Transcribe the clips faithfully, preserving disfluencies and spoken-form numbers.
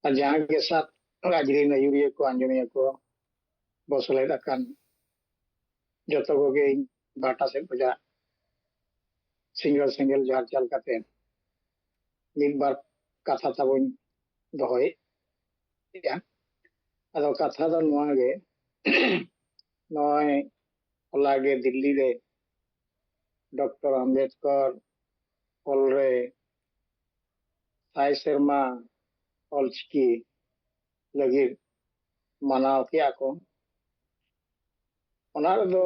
ᱟᱨ ᱡᱟᱦᱟᱸ ᱜᱮ ᱥᱟᱛ ᱟᱡᱨᱤᱱ ᱟᱹᱭᱩᱨᱤᱭᱟᱹ ᱠᱚ, ᱟᱸᱡᱚᱢᱤᱭᱟᱹ ᱠᱚ ᱵᱚ ᱥᱮᱞᱮᱫ ᱟᱠᱟᱱ, ᱡᱚᱛᱚ ᱠᱚᱜᱮ ᱤᱧ ᱯᱟᱦᱴᱟ ᱥᱮᱫ ᱠᱷᱚᱱᱟᱜ ᱥᱤᱸᱜᱟᱹᱲ ᱥᱮᱸᱜᱮᱞ ᱡᱚᱦᱟᱨ ᱪᱟᱞ ᱠᱟᱛᱮ ᱢᱤᱫ ᱵᱟᱨ ᱠᱟᱛᱷᱟ ᱛᱟᱵᱚᱧ ᱫᱚᱦᱚᱭᱮᱫᱼᱟ᱾ ᱟᱫᱚ ᱠᱟᱛᱷᱟ ᱫᱚ ᱱᱚᱣᱟ ᱜᱮ, ᱱᱚᱜᱼᱚᱭ ᱦᱚᱞᱟ ᱜᱮ ᱫᱤᱞᱞᱤ ᱨᱮ ᱰᱚᱠᱴᱚᱨ ᱟᱢᱵᱮᱫᱠᱚᱨ ᱦᱚᱞ ᱨᱮ ᱥᱟᱭ ᱥᱮᱨᱢᱟ ᱚᱞᱪᱤᱠᱤ ᱞᱟᱹᱜᱤᱫ ᱢᱟᱱᱟᱣ ᱠᱮᱜᱼᱟ ᱠᱚ᱾ ᱚᱱᱟ ᱨᱮᱫᱚ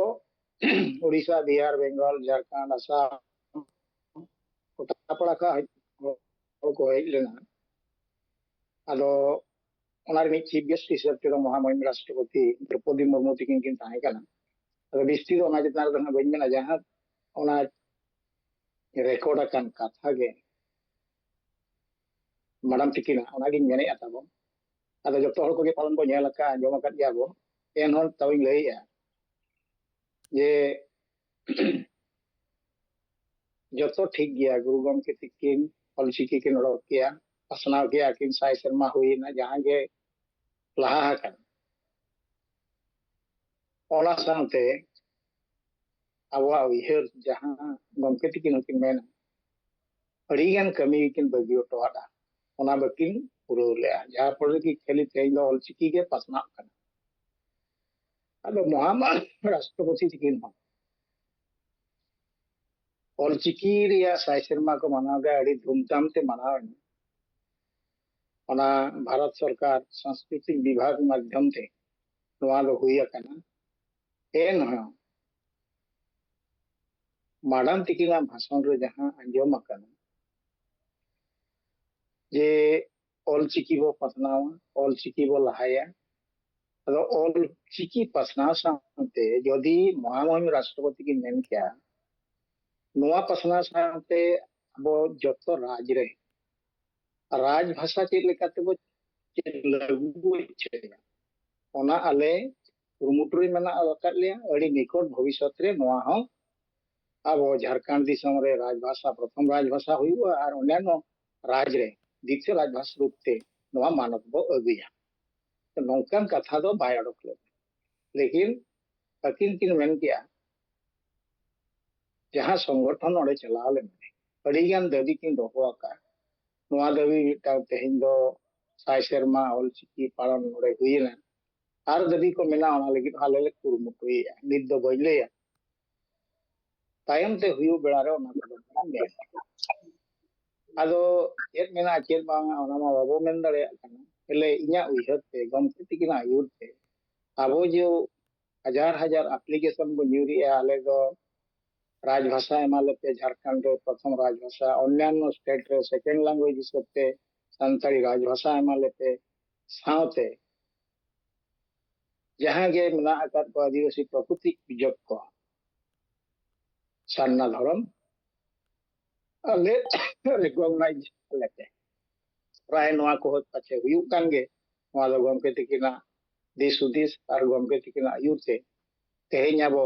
ᱳᱰᱤᱥᱟ, ᱵᱤᱦᱟᱨ, ᱵᱮᱝᱜᱚᱞ, ᱡᱷᱟᱲᱠᱷᱚᱸᱰ, ᱟᱥᱟᱢ, ᱜᱚᱴᱟ ᱯᱟᱲᱟ ᱠᱷᱚᱱ ᱦᱚᱲ ᱠᱚ ᱦᱮᱡ ᱞᱮᱱᱟ᱾ ᱟᱫᱚ ᱚᱱᱟ ᱨᱤᱱᱤᱡ ᱪᱤᱯ ᱜᱮᱥᱴ ᱦᱤᱥᱟᱹᱵ ᱛᱮᱫᱚ ᱢᱚᱦᱟᱢᱚᱦᱤᱢ ᱨᱟᱥᱴᱨᱚᱯᱚᱛᱤ ᱫᱨᱚᱯᱚᱫᱤ ᱢᱩᱨᱢᱩ ᱛᱤᱠᱤᱱ ᱠᱤᱱ ᱛᱟᱦᱮᱸ ᱠᱟᱱᱟ᱾ ᱟᱫᱚ ᱵᱤᱥᱛᱤ ᱫᱚ ᱚᱱᱟ ᱪᱮᱛᱟᱱ ᱨᱮᱫᱚ ᱦᱟᱸᱜ ᱵᱟᱹᱧ ᱢᱮᱱᱟ, ᱡᱟᱦᱟᱸ ᱚᱱᱟ ᱨᱮᱠᱚᱨᱰ ᱟᱠᱟᱱ ᱠᱟᱛᱷᱟ ᱜᱮ ᱢᱟᱰᱟᱢ ᱛᱤᱠᱤᱱᱟᱜ, ᱚᱱᱟᱜᱤᱧ ᱢᱮᱱᱮᱫᱼᱟ ᱛᱟᱵᱚᱱ᱾ ᱟᱫᱚ ᱡᱚᱛᱚ ᱦᱚᱲ ᱠᱚᱜᱮ ᱯᱟᱞᱚᱱ ᱵᱚᱱ ᱧᱮᱞ ᱟᱠᱟᱫ, ᱟᱸᱡᱚᱢ ᱟᱠᱟᱫ ᱜᱮᱭᱟ ᱵᱚ, ᱮᱱᱦᱚᱸ ᱛᱟᱣᱤᱧ ᱞᱟᱹᱭᱮᱫᱼᱟ ᱡᱮ ᱡᱚᱛᱚ ᱴᱷᱤᱠ ᱜᱮᱭᱟ, ᱜᱩᱨᱩ ᱜᱚᱢᱠᱮ ᱛᱤᱠᱤᱱ ᱚᱞᱪᱤᱠᱤ ᱠᱤᱱ ᱚᱰᱚᱠ ᱠᱮᱜᱼᱟ, ᱯᱟᱥᱱᱟᱣ ᱠᱮᱜᱼᱟ ᱠᱤᱱ, ᱥᱟᱭ ᱥᱮᱨᱢᱟ ᱦᱩᱭᱮᱱᱟ, ᱡᱟᱦᱟᱸ ᱜᱮ ᱞᱟᱦᱟ ᱟᱠᱟᱱᱟ᱾ ᱚᱱᱟ ᱥᱟᱶᱛᱮ ᱟᱵᱚᱣᱟᱜ ᱩᱭᱦᱟᱹᱨ, ᱡᱟᱦᱟᱸ ᱜᱚᱢᱠᱮ ᱛᱤᱠᱤᱱ ᱦᱚᱸᱠᱤᱱ ᱢᱮᱱᱟ, ᱟᱹᱰᱤᱜᱟᱱ ᱠᱟᱹᱢᱤ ᱠᱤᱱ ᱵᱟᱹᱜᱤ ᱦᱚᱴᱚ ᱟᱫᱟ, ᱚᱱᱟ ᱵᱟᱹᱠᱤᱱ ᱯᱩᱨᱟᱹᱣ ᱞᱮᱜᱼᱟ, ᱡᱟᱦᱟᱸ ᱯᱚᱨᱮ ᱜᱮ ᱠᱷᱟᱹᱞᱤ ᱛᱮᱦᱮᱧ ᱫᱚ ᱚᱞᱪᱤᱠᱤ ᱜᱮ ᱯᱟᱥᱱᱟᱜ ᱠᱟᱱᱟ᱾ ᱟᱫᱚ ᱢᱚᱦᱟᱢᱟᱱ ᱨᱟᱥᱴᱨᱚᱯᱚᱛᱤ ᱛᱤᱠᱤᱱ ᱦᱚᱸ ᱚᱞᱪᱤᱠᱤ ᱨᱮᱭᱟᱜ ᱥᱟᱭ ᱥᱮᱨᱢᱟ ᱠᱚ ᱢᱟᱱᱟᱣ ᱜᱮ ᱟᱹᱰᱤ ᱫᱷᱩᱢᱫᱷᱟᱢ ᱛᱮ ᱢᱟᱱᱟᱣ ᱮᱱᱟ᱾ ᱚᱱᱟ ᱵᱷᱟᱨᱚᱛ ᱥᱚᱨᱠᱟᱨ ᱥᱟᱝᱥᱠᱨᱤᱛᱤᱠ ᱵᱤᱵᱷᱟᱜᱽ ᱢᱟᱫᱽᱫᱷᱚᱢ ᱛᱮ ᱱᱚᱣᱟ ᱫᱚ ᱦᱩᱭ ᱟᱠᱟᱱᱟ᱾ ᱮᱱᱦᱚᱸ ᱢᱟᱰᱟᱢ ᱛᱤᱠᱤᱱᱟᱜ ᱵᱷᱟᱥᱚᱱ ᱨᱮ ᱡᱟᱦᱟᱸ ᱟᱸᱡᱚᱢ ᱟᱠᱟᱱᱟ ᱡᱮ ᱚᱞᱪᱤᱠᱤ ᱵᱚ ᱯᱟᱥᱱᱟᱣᱟ, ᱚᱞᱪᱤᱠᱤ ᱵᱚ ᱞᱟᱦᱟᱭᱟ, ᱟᱫᱚ ᱚᱞᱪᱤᱠᱤ ᱯᱟᱥᱱᱟᱣ ᱥᱟᱶᱛᱮ ᱡᱚᱫᱤ ᱢᱚᱦᱟᱢᱚᱦᱤᱢ ᱨᱟᱥᱴᱨᱚᱯᱚᱛᱤ ᱠᱤᱱ ᱢᱮᱱ ᱠᱮᱭᱟ, ᱱᱚᱣᱟ ᱯᱟᱥᱱᱟᱣ ᱥᱟᱶᱛᱮ ᱟᱵᱚ ᱡᱚᱛᱚ ᱨᱟᱡᱽ ᱨᱮ ᱨᱟᱡᱽ ᱵᱷᱟᱥᱟ ᱪᱮᱫ ᱞᱮᱠᱟᱛᱮᱵᱚ ᱪᱮᱫ ᱞᱟᱹᱜᱩ ᱦᱚᱪᱚᱭᱟ, ᱚᱱᱟ ᱟᱞᱮ ᱠᱩᱨᱩᱢᱩᱴᱩ ᱨᱮ ᱢᱮᱱᱟᱜ ᱟᱠᱟᱫ ᱞᱮᱭᱟ᱾ ᱟᱹᱰᱤ ᱱᱤᱠᱚᱴ ᱵᱷᱚᱵᱤᱥᱥᱚᱛ ᱨᱮ ᱱᱚᱣᱟ ᱦᱚᱸ ᱟᱵᱚ ᱡᱷᱟᱲᱠᱷᱚᱸᱰ ᱫᱤᱥᱚᱢ ᱨᱮ ᱨᱟᱡᱽ ᱵᱷᱟᱥᱟ, ᱯᱨᱚᱛᱷᱚᱢ ᱨᱟᱡᱽ ᱵᱷᱟᱥᱟ ᱦᱩᱭᱩᱜᱼᱟ ᱟᱨ ᱚᱱᱟᱱᱚ ᱨᱟᱡᱽ ᱨᱮ ᱫᱤᱛᱤᱭᱚ ᱨᱟᱡᱽ ᱵᱷᱟᱥᱟ ᱨᱩᱯ ᱛᱮ ᱱᱚᱣᱟ ᱢᱟᱱᱚᱛ ᱵᱚ ᱟᱹᱜᱩᱭᱟ᱾ ᱛᱚ ᱱᱚᱝᱠᱟᱱ ᱠᱟᱛᱷᱟ ᱫᱚ ᱵᱟᱭ ᱚᱰᱚᱠ ᱞᱮᱫᱟ᱾ ᱞᱮᱠᱤᱱ ᱟᱹᱠᱤᱱ ᱠᱤᱱ ᱢᱮᱱ ᱠᱮᱜᱼᱟ, ᱡᱟᱦᱟᱸ ᱥᱚᱝᱜᱚᱴᱷᱚᱱ ᱚᱸᱰᱮ ᱪᱟᱞᱟᱣ ᱞᱮᱱᱟ, ᱟᱹᱰᱤ ᱜᱟᱱ ᱫᱟᱹᱵᱤ ᱠᱤᱱ ᱫᱚᱦᱚ ᱟᱠᱟᱫᱼᱟ᱾ ᱱᱚᱣᱟ ᱫᱟᱹᱵᱤ ᱢᱤᱫᱴᱟᱝ ᱛᱮᱦᱮᱧ ᱫᱚ ᱥᱟᱭ ᱥᱮᱨᱢᱟ ᱚᱞᱪᱤᱠᱤ ᱯᱟᱞᱚᱱ ᱱᱚᱰᱮ ᱦᱩᱭᱮᱱᱟ, ᱟᱨ ᱫᱟᱹᱵᱤ ᱠᱚ ᱢᱮᱱᱟᱜᱼᱟ, ᱚᱱᱟ ᱞᱟᱹᱜᱤᱫ ᱦᱚᱸ ᱟᱞᱮ ᱞᱮ ᱠᱩᱨᱩᱢᱩᱴᱩᱭᱮᱫᱼᱟ᱾ ᱱᱤᱛ ᱫᱚ ᱵᱟᱹᱧ ᱞᱟᱹᱭᱟ, ᱛᱟᱭᱚᱢ ᱛᱮ ᱦᱩᱭᱩᱜ ᱵᱮᱲᱟ ᱨᱮ ᱚᱱᱟ ᱠᱚᱫᱚ ᱵᱚᱱ ᱧᱮᱞᱟ᱾ ᱟᱫᱚ ᱪᱮᱫ ᱢᱮᱱᱟᱜᱼᱟ ᱪᱮᱫ ᱵᱟᱝᱟ ᱚᱱᱟ ᱢᱟ ᱵᱟᱵᱚ ᱢᱮᱱ ᱫᱟᱲᱮᱭᱟᱜ ᱠᱟᱱᱟ᱾ ᱦᱮᱞᱮ ᱤᱧᱟᱹᱜ ᱩᱭᱦᱟᱹᱨ ᱛᱮ ᱜᱚᱢᱠᱮ ᱛᱤᱠᱤᱱᱟᱜ ᱟᱹᱭᱩᱨ ᱛᱮ ᱟᱵᱚ ᱡᱮ ᱦᱟᱡᱟᱨ ᱦᱟᱡᱟᱨ ᱟᱯᱞᱤᱠᱮᱥᱚᱱ ᱵᱚ ᱧᱩᱨᱮᱜᱼᱟ, ᱟᱞᱮ ᱫᱚ ᱨᱟᱡᱽᱵᱷᱟᱥᱟ ᱮᱢᱟ ᱞᱮᱯᱮ, ᱡᱷᱟᱲᱠᱷᱚᱸᱰ ᱨᱮ ᱯᱨᱚᱛᱷᱚᱢ ᱨᱟᱡᱽᱵᱷᱟᱥᱟ, ᱚᱱᱭᱟᱱᱱᱚ ᱥᱴᱮᱴ ᱨᱮ ᱥᱮᱠᱮᱱᱰ ᱞᱮᱝᱜᱩᱭᱮᱡᱽ ᱦᱤᱥᱟᱹᱵ ᱛᱮ ᱥᱟᱱᱛᱟᱲᱤ ᱨᱟᱡᱽᱵᱷᱟᱥᱟ ᱮᱢᱟ ᱞᱮᱯᱮ, ᱥᱟᱶᱛᱮ ᱡᱟᱦᱟᱸ ᱜᱮ ᱢᱮᱱᱟᱜ ᱟᱠᱟᱫ ᱠᱚ ᱟᱹᱫᱤᱵᱟᱹᱥᱤ ᱯᱨᱚᱠᱨᱤᱛᱤᱠ ᱯᱩᱡᱟᱹ ᱠᱚ, ᱥᱟᱨᱱᱟ ᱫᱷᱚᱨᱚᱢ ᱟᱞᱮ ᱨᱮᱠᱚᱜᱱᱟᱭᱤᱡᱽ ᱟᱞᱮ ᱯᱮ᱾ ᱯᱨᱟᱭ ᱱᱚᱣᱟ ᱠᱚ ᱯᱟᱪᱷᱮ ᱦᱩᱭᱩᱜ ᱠᱟᱱ ᱜᱮ᱾ ᱱᱚᱣᱟ ᱫᱚ ᱜᱚᱢᱠᱮ ᱛᱤᱠᱤᱱᱟᱜ ᱫᱤᱥ ᱦᱩᱫᱤᱥ ᱟᱨ ᱜᱚᱢᱠᱮ ᱛᱤᱠᱤᱱᱟᱜ ᱟᱹᱭᱩᱨ ᱛᱮ ᱛᱮᱦᱮᱧ ᱟᱵᱚ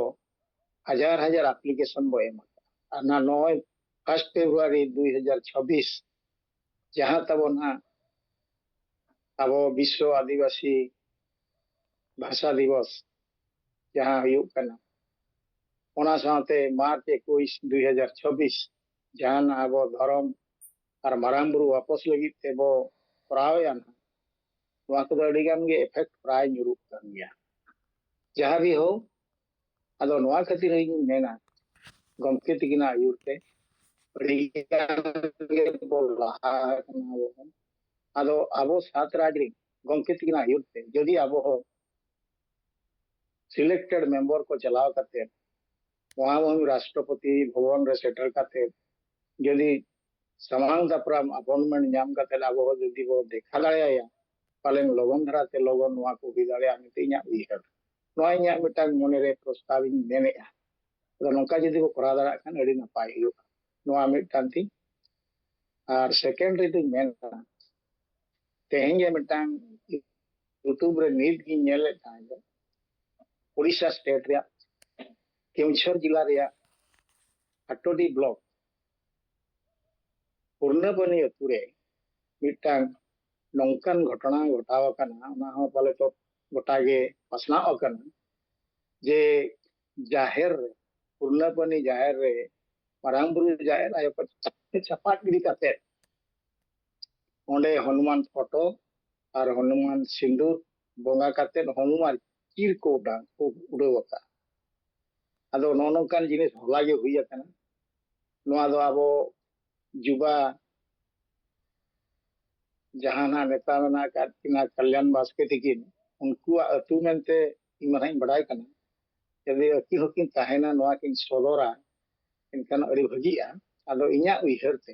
ᱦᱟᱡᱟᱨ ᱦᱟᱡᱟᱨ ᱟᱯᱞᱤᱠᱮᱥᱚᱱ ᱵᱚ ᱮᱢ ᱟᱠᱟᱫᱟ᱾ ᱟᱨ ᱱᱟ ᱱᱚᱜᱼᱚᱭ ᱯᱷᱟᱨᱥᱴ ᱯᱷᱮᱵᱽᱨᱩᱣᱟᱨᱤ ᱫᱩᱭ ᱦᱟᱡᱟᱨ ᱪᱷᱟᱵᱵᱤᱥ ᱡᱟᱦᱟᱸ ᱛᱟᱵᱚᱱ ᱦᱟᱸᱜ ᱟᱵᱚ ᱵᱤᱥᱥᱚ ᱟᱹᱫᱤᱵᱟᱹᱥᱤ ᱵᱷᱟᱥᱟ ᱫᱤᱵᱚᱥ ᱡᱟᱦᱟᱸ ᱦᱩᱭᱩᱜ ᱠᱟᱱᱟ, ᱚᱱᱟ ᱥᱟᱶᱛᱮ ᱢᱟᱨᱪ ᱮᱠᱩᱥ ᱫᱩᱭ ᱦᱟᱡᱟᱨ ᱪᱷᱟᱵᱵᱤᱥ ᱡᱟᱦᱟᱸ ᱟᱵᱚ ᱫᱷᱚᱨᱚᱢ ᱟᱨ ᱢᱟᱨᱟᱝ ᱵᱩᱨᱩ ᱣᱟᱯᱚᱥ ᱞᱟᱹᱜᱤᱫ ᱛᱮᱵᱚ ᱠᱚᱨᱟᱣᱮᱫᱼᱟ ᱱᱟᱦᱟᱜ, ᱱᱚᱣᱟ ᱠᱚᱫᱚ ᱟᱹᱰᱤ ᱜᱟᱱ ᱜᱮ ᱮᱯᱷᱮᱠᱴ ᱯᱨᱟᱭ ᱧᱩᱨᱩᱜ ᱠᱟᱱ ᱜᱮᱭᱟ᱾ ᱡᱟᱦᱟᱸ ᱵᱤ ᱦᱳ, ᱟᱫᱚ ᱱᱚᱣᱟ ᱠᱷᱟᱹᱛᱤᱨ ᱤᱧ ᱢᱮᱱᱟ, ᱜᱚᱢᱠᱮ ᱛᱤᱠᱤᱱᱟᱜ ᱟᱹᱭᱩᱨ ᱛᱮ ᱟᱹᱰᱤ ᱜᱟᱱ ᱜᱮ ᱵᱚ ᱞᱟᱦᱟ ᱟᱠᱟᱱᱟ ᱟᱵᱚ ᱦᱚᱸ᱾ ᱟᱫᱚ ᱟᱵᱚ ᱥᱟᱛ ᱨᱟᱡᱽ ᱨᱮᱱ ᱜᱚᱢᱠᱮ ᱛᱤᱠᱤᱱᱟᱜ ᱟᱹᱭᱩᱨ ᱛᱮ ᱡᱩᱫᱤ ᱟᱵᱚ ᱦᱚᱸ ᱥᱤᱞᱮᱠᱴᱮᱰ ᱢᱮᱢᱵᱚᱨ ᱠᱚ ᱪᱟᱞᱟᱣ ᱠᱟᱛᱮ ᱢᱚᱦᱟᱢᱚᱦᱤᱢ ᱨᱟᱥᱴᱨᱚᱯᱚᱛᱤ ᱵᱷᱚᱵᱚᱱ ᱨᱮ ᱥᱮᱴᱮᱨ ᱠᱟᱛᱮ ᱡᱩᱫᱤ ᱥᱟᱢᱟᱝ ᱫᱟᱯᱨᱟᱢ ᱟᱯᱚᱭᱮᱱᱴᱢᱮᱱᱴ ᱧᱟᱢ ᱠᱟᱛᱮ ᱟᱵᱚ ᱦᱚᱸ ᱡᱩᱫᱤ ᱵᱚ ᱫᱮᱠᱷᱟ ᱫᱟᱲᱮᱭᱟᱭᱟ, ᱯᱟᱞᱮᱱ ᱞᱚᱜᱚᱱ ᱫᱷᱟᱨᱟ ᱛᱮ ᱞᱚᱜᱚᱱ ᱱᱚᱣᱟ ᱠᱚ ᱦᱩᱭ ᱫᱟᱲᱮᱭᱟᱜᱼᱟ ᱢᱮᱱᱛᱮ ᱤᱧᱟᱹᱜ ᱩᱭᱦᱟᱹᱨ᱾ ᱱᱚᱣᱟ ᱤᱧᱟᱹᱜ ᱢᱤᱫᱴᱟᱝ ᱢᱚᱱᱮᱨᱮ ᱯᱨᱚᱥᱛᱟᱵ ᱤᱧ ᱢᱮᱱᱮᱫᱼᱟ᱾ ᱟᱫᱚ ᱱᱚᱝᱠᱟ ᱡᱩᱫᱤ ᱵᱚ ᱠᱚᱨᱟᱣ ᱫᱟᱲᱮᱭᱟᱜ ᱠᱷᱟᱱ ᱟᱹᱰᱤ ᱱᱟᱯᱟᱭ ᱦᱩᱭᱩᱜᱼᱟ᱾ ᱱᱚᱣᱟ ᱢᱤᱫᱴᱟᱝ ᱛᱤᱧ᱾ ᱟᱨ ᱥᱮᱠᱮᱱᱰ ᱨᱮᱫᱚᱧ ᱢᱮᱱᱟ, ᱛᱮᱦᱮᱧ ᱜᱮ ᱢᱤᱫᱴᱟᱝ ᱭᱩᱴᱩᱵᱽ ᱨᱮ ᱱᱤᱛ ᱜᱤᱧ ᱧᱮᱞᱮᱫ ᱛᱟᱦᱮᱸ ᱫᱚ, ᱩᱲᱤᱥᱥᱟ ᱥᱴᱮᱴ ᱨᱮᱭᱟᱜ ᱠᱮᱣᱚᱱᱡᱷᱚᱨ ᱡᱮᱞᱟ ᱨᱮᱭᱟᱜ ᱟᱴᱚᱰᱤ ᱵᱞᱚᱠ ᱯᱩᱨᱱᱟᱵᱟᱱᱤ ᱟᱹᱛᱩ ᱨᱮ ᱢᱤᱫᱴᱟᱝ ᱱᱚᱝᱠᱟᱱ ᱜᱷᱚᱴᱚᱱᱟ ᱜᱷᱚᱴᱟᱣ ᱟᱠᱟᱱᱟ, ᱚᱱᱟ ᱦᱚᱸ ᱯᱟᱞᱮ ᱛᱚ ᱜᱚᱴᱟ ᱜᱮ ᱯᱟᱥᱱᱟᱣ ᱟᱠᱟᱱᱟ, ᱡᱮ ᱡᱟᱦᱮᱨ ᱨᱮ, ᱯᱩᱨᱱᱟᱯᱟᱱᱤ ᱡᱟᱦᱮᱨ ᱨᱮ, ᱢᱟᱨᱟᱝ ᱵᱩᱨᱩ ᱡᱟᱦᱮᱨ ᱟᱭᱳ ᱠᱚ ᱪᱟᱯᱟᱫ ᱜᱤᱰᱤ ᱠᱟᱛᱮ ᱚᱸᱰᱮ ᱦᱚᱱᱩᱢᱟᱱ ᱯᱷᱳᱴᱳ ᱟᱨ ᱦᱚᱱᱩᱢᱟᱱ ᱥᱤᱸᱫᱩᱨ ᱵᱚᱸᱜᱟ ᱠᱟᱛᱮ ᱦᱚᱱᱩᱢᱟᱱ ᱪᱤᱨ ᱠᱚ ᱩᱰᱟᱹᱣ ᱠᱚ ᱩᱰᱟᱹᱣ ᱟᱠᱟᱫᱼᱟ᱾ ᱟᱫᱚ ᱱᱚᱜᱼᱚ ᱱᱚᱝᱠᱟᱱ ᱡᱤᱱᱤᱥ ᱦᱚᱞᱟ ᱜᱮ ᱦᱩᱭ ᱟᱠᱟᱱᱟ᱾ ᱱᱚᱣᱟ ᱫᱚ ᱟᱵᱚ ᱡᱩᱵᱟ ᱡᱟᱦᱟᱸ ᱱᱟᱜ ᱱᱮᱛᱟ ᱢᱮᱱᱟᱜ ᱟᱠᱟᱫ ᱠᱤᱱᱟ ᱠᱟᱞᱭᱟᱱ ᱵᱟᱥᱠᱮ ᱛᱤᱠᱤᱱ, ᱩᱱᱠᱩᱣᱟᱜ ᱟᱹᱛᱩ ᱢᱮᱱᱛᱮ ᱤᱧ ᱢᱟ ᱱᱟᱜ ᱤᱧ ᱵᱟᱰᱟᱭ ᱠᱟᱱᱟ᱾ ᱡᱩᱫᱤ ᱟᱹᱠᱤᱱ ᱦᱚᱸᱠᱤᱱ ᱛᱟᱦᱮᱱᱟ, ᱱᱚᱣᱟ ᱠᱤᱱ ᱥᱚᱫᱚᱨᱟ, ᱮᱱᱠᱷᱟᱱ ᱟᱹᱰᱤ ᱵᱷᱟᱹᱜᱤᱜᱼᱟ᱾ ᱟᱫᱚ ᱤᱧᱟᱹᱜ ᱩᱭᱦᱟᱹᱨ ᱛᱮ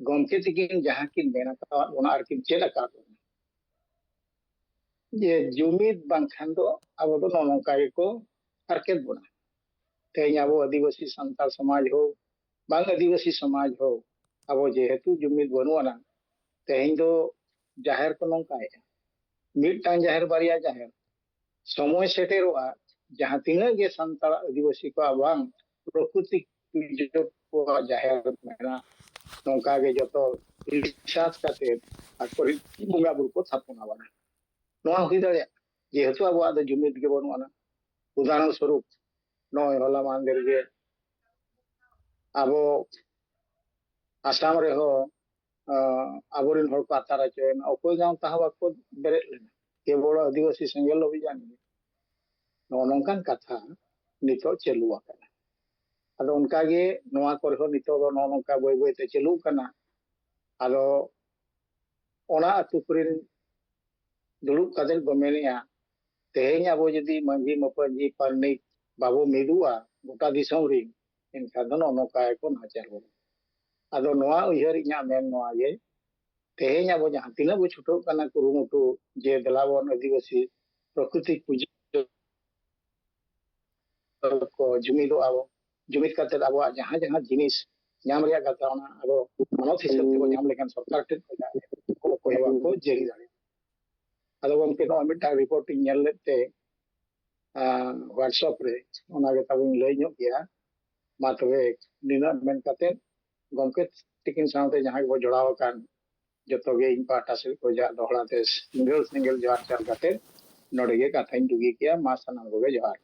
ᱜᱚᱢᱠᱮ ᱛᱤᱠᱤᱱ ᱡᱟᱦᱟᱸ ᱠᱤᱱ ᱢᱮᱱ ᱟᱠᱟᱫ ᱵᱚᱱᱟ ᱟᱨ ᱠᱤᱱ ᱪᱮᱫ ᱟᱠᱟᱫ ᱵᱚᱱᱟ, ᱡᱮ ᱡᱩᱢᱤᱫ ᱵᱟᱝᱠᱷᱟᱱ ᱫᱚ ᱟᱵᱚ ᱫᱚ ᱱᱚᱜᱼᱚ ᱱᱚᱝᱠᱟ ᱜᱮᱠᱚ ᱦᱟᱨᱠᱮᱛ ᱵᱚᱱᱟ᱾ ᱛᱮᱦᱮᱧ ᱟᱵᱚ ᱟᱹᱫᱤᱵᱟᱹᱥᱤ ᱥᱟᱱᱛᱟᱲ ᱥᱚᱢᱟᱡᱽ ᱦᱳᱠ, ᱵᱟᱝ ᱟᱹᱫᱤᱵᱟᱹᱥᱤ ᱥᱚᱢᱟᱡᱽ ᱦᱳᱠ, ᱟᱵᱚ ᱡᱮᱦᱮᱛᱩ ᱡᱩᱢᱤᱫ ᱵᱟᱹᱱᱩᱜ ᱟᱱᱟ, ᱛᱮᱦᱮᱧ ᱫᱚ ᱡᱟᱦᱮᱨ ᱠᱚ ᱱᱚᱝᱠᱟᱭᱮᱫᱼᱟ, ᱢᱤᱫᱴᱟᱝ ᱡᱟᱦᱮᱨ, ᱵᱟᱨᱭᱟ ᱡᱟᱦᱮᱨ᱾ ᱥᱚᱢᱚᱭ ᱥᱮᱴᱮᱨᱚᱜᱼᱟ, ᱡᱟᱦᱟᱸ ᱛᱤᱱᱟᱹᱜ ᱜᱮ ᱥᱟᱱᱛᱟᱲ ᱟᱹᱫᱤᱵᱟᱹᱥᱤ ᱠᱚᱣᱟᱜ ᱵᱟᱝ ᱯᱨᱚᱠᱨᱤᱛᱤᱠ ᱯᱩᱡᱟᱹ ᱠᱚᱣᱟᱜ ᱡᱟᱦᱮᱨ ᱢᱮᱱᱟᱜᱼᱟ, ᱱᱚᱝᱠᱟ ᱜᱮ ᱡᱚᱛᱚ ᱨᱤᱥᱟᱨᱪ ᱠᱟᱛᱮ ᱟᱠᱚᱨᱮᱱ ᱵᱚᱸᱜᱟ ᱵᱩᱨᱩ ᱠᱚ ᱛᱷᱟᱯᱚᱱ ᱟᱵᱚᱱᱟ᱾ ᱱᱚᱣᱟ ᱦᱩᱭ ᱫᱟᱲᱮᱭᱟᱜᱼᱟ, ᱡᱮᱦᱮᱛᱩ ᱟᱵᱚᱣᱟᱜ ᱫᱚ ᱡᱩᱢᱤᱫ ᱜᱮ ᱵᱟᱹᱱᱩᱜ ᱟᱱᱟ᱾ ᱩᱫᱟᱦᱚᱨᱚᱱ ᱥᱚᱨᱩᱯ, ᱱᱚᱜᱼᱚᱭ ᱦᱚᱞᱟ ᱢᱟᱦᱫᱮᱨ ᱜᱮ ᱟᱵᱚ ᱟᱥᱟᱢ ᱨᱮᱦᱚᱸ, ᱟᱸ, ᱟᱵᱚᱨᱮᱱ ᱦᱚᱲ ᱠᱚ ᱟᱛᱟᱨ ᱦᱚᱪᱚᱭᱮᱱᱟ, ᱚᱠᱚᱭ ᱜᱟᱶᱛᱟ ᱦᱚᱸ ᱵᱟᱠᱚ ᱵᱮᱨᱮᱫ ᱞᱮᱱᱟ, ᱠᱮᱵᱚᱞ ᱟᱹᱫᱤᱵᱟᱹᱥᱤ ᱥᱮᱸᱜᱮᱞ ᱚᱵᱷᱤᱡᱟᱱ ᱜᱮ᱾ ᱱᱚᱜᱼᱚ ᱱᱚᱝᱠᱟᱱ ᱠᱟᱛᱷᱟ ᱱᱤᱛᱚᱜ ᱪᱟᱹᱞᱩ ᱟᱠᱟᱱᱟ᱾ ᱟᱫᱚ ᱚᱱᱠᱟᱜᱮ ᱱᱚᱣᱟ ᱠᱚᱨᱮ ᱦᱚᱸ ᱱᱤᱛᱚᱜ ᱫᱚ ᱱᱚᱜᱼᱚ ᱱᱚᱝᱠᱟ ᱵᱟᱹᱭ ᱵᱟᱹᱭᱛᱮ ᱪᱟᱹᱞᱩᱜ ᱠᱟᱱᱟ᱾ ᱟᱫᱚ ᱚᱱᱟ ᱟᱹᱛᱩ ᱠᱚᱨᱮᱱ ᱫᱩᱲᱩᱵ ᱠᱟᱛᱮ ᱠᱚ ᱢᱮᱱᱮᱜᱼᱟ, ᱛᱮᱦᱮᱧ ᱟᱵᱚ ᱡᱩᱫᱤ ᱢᱟᱹᱡᱷᱤ ᱢᱟᱯᱟᱡᱷᱤ ᱯᱟᱨᱟᱱᱤᱠ ᱵᱟᱵᱚ ᱢᱤᱫᱚᱜᱼᱟ ᱜᱚᱴᱟ ᱫᱤᱥᱚᱢ ᱨᱮ, ᱮᱱᱠᱷᱟᱱ ᱫᱚ ᱱᱚᱜᱼᱚ ᱱᱚᱝᱠᱟ ᱜᱮᱠᱚ ᱱᱟᱦᱟᱪᱟᱨ ᱵᱚᱱᱟ᱾ ᱟᱫᱚ ᱱᱚᱣᱟ ᱩᱭᱦᱟᱹᱨ ᱤᱧᱟᱹᱜ ᱢᱮᱱ ᱱᱚᱣᱟ ᱜᱮ, ᱛᱮᱦᱮᱧ ᱟᱵᱚ ᱡᱟᱦᱟᱸ ᱛᱤᱱᱟᱹᱜ ᱵᱚ ᱪᱷᱩᱴᱟᱹᱜ ᱠᱟᱱᱟ ᱠᱩᱨᱩᱢᱩᱴᱩ, ᱡᱮ ᱫᱮᱞᱟ ᱵᱚᱱ ᱟᱹᱫᱤᱵᱟᱹᱥᱤ ᱯᱨᱚᱠᱨᱤᱛᱤ ᱯᱩᱡᱟᱹ ᱠᱚ ᱡᱩᱢᱤᱫᱚᱜᱼᱟ ᱵᱚ, ᱡᱩᱢᱤᱫ ᱠᱟᱛᱮ ᱟᱵᱚᱣᱟᱜ ᱡᱟᱦᱟᱸ ᱡᱟᱦᱟᱸ ᱡᱤᱱᱤᱥ ᱧᱟᱢ ᱨᱮᱭᱟᱜ ᱠᱟᱛᱷᱟ, ᱚᱱᱟ ᱟᱵᱚ ᱢᱟᱱᱚᱛ ᱦᱤᱥᱟᱹᱵ ᱛᱮᱵᱚ ᱧᱟᱢ ᱞᱮᱠᱷᱟᱱ ᱥᱚᱨᱠᱟᱨ ᱴᱷᱮᱱ ᱠᱷᱚᱱᱟᱜ ᱚᱠᱚᱭ ᱦᱚᱸ ᱵᱟᱠᱚ ᱡᱟᱹᱨᱤ ᱫᱟᱲᱮᱭᱟᱜᱼᱟ᱾ ᱟᱫᱚ ᱜᱚᱢᱠᱮ, ᱱᱚᱜᱼᱚᱭ ᱢᱤᱫᱴᱟᱝ ᱨᱤᱯᱳᱨᱴ ᱤᱧ ᱧᱮᱞ ᱞᱮᱫ ᱛᱮ, ᱟᱸ, WhatsApp ᱨᱮ, ᱚᱱᱟ ᱜᱮ ᱛᱟᱵᱚᱧ ᱞᱟᱹᱭ ᱧᱚᱜ ᱜᱮᱭᱟ᱾ ᱢᱟ ᱛᱚᱵᱮ ᱱᱤᱱᱟᱹᱜ ᱢᱮᱱ ᱠᱟᱛᱮ ᱜᱚᱢᱠᱮ ᱛᱤᱠᱤᱱ ᱥᱟᱶᱛᱮ ᱡᱟᱦᱟᱸ ᱜᱮᱵᱚ ᱡᱚᱲᱟᱣ ᱟᱠᱟᱱ, ᱡᱚᱛᱚ ᱜᱮ ᱤᱧ ᱯᱟᱦᱴᱟ ᱥᱮᱫ ᱠᱷᱚᱱᱟᱜ ᱫᱚᱦᱲᱟ ᱛᱮ ᱥᱤᱸᱜᱟᱹᱲ ᱥᱤᱸᱜᱟᱹᱲ ᱡᱚᱦᱟᱨ ᱪᱟᱞ ᱠᱟᱛᱮ ᱱᱚᱰᱮ ᱜᱮ ᱠᱟᱛᱷᱟᱧ ᱰᱩᱜᱤ ᱠᱮᱭᱟ᱾ ᱢᱟ ᱥᱟᱱᱟᱢ ᱠᱚᱜᱮ ᱡᱚᱦᱟᱨ᱾